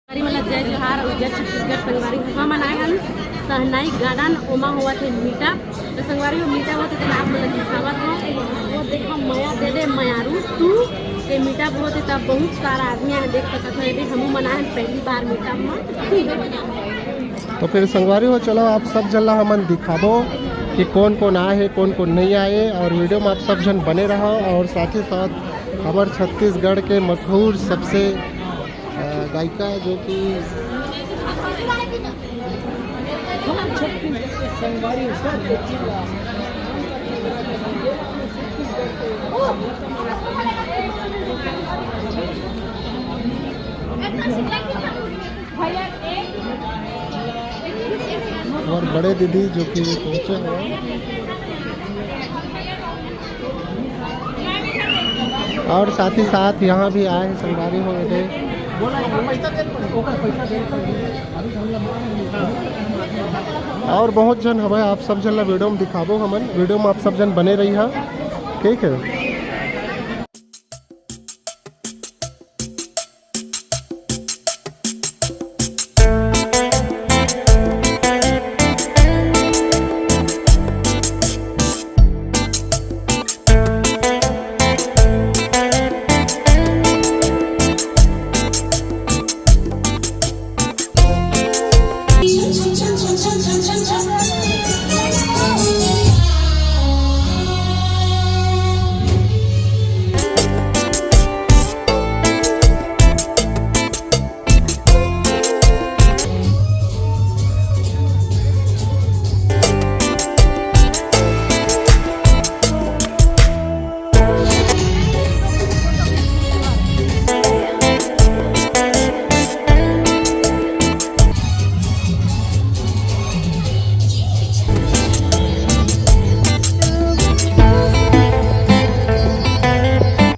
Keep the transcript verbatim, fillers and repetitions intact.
संगवारी मन ला जय जोहार अउ जय छत्तीसगढ़। संगवारी, हमन आए हन सहनाई गार्डन, ओमा होवत हे मीटअप। तो संगवारी, वो मीटअप होत हे, तेन आप मन ला दिखावत हन। वो देखा, मया दे दे मयारू टू के मीटअप होत हे, तब बहुत सारा आदमी आए, देख सकत हो। ये हमू मन आए हन पहली बार मीटअप में। तो फिर संगवारी हो, चलो आप सब झन ला हमन दिखाबो कि कौन कौन आए हे, कौन कौन नहीं आए, और वीडियो में आप सब झन बने रहो। और साथ ही साथ हमर छत्तीसगढ़ के मशहूर सबसे, अ, गायिका जो कि और बड़े दीदी जो कि पहुँचे हैं, और साथ ही साथ यहाँ भी आए हैं संगवारी हो गए। और बहुत झन हवे, आप सब झन ला वीडियो में दिखाबो हमन। वीडियो में आप सब झन बने रही है, ठीक है।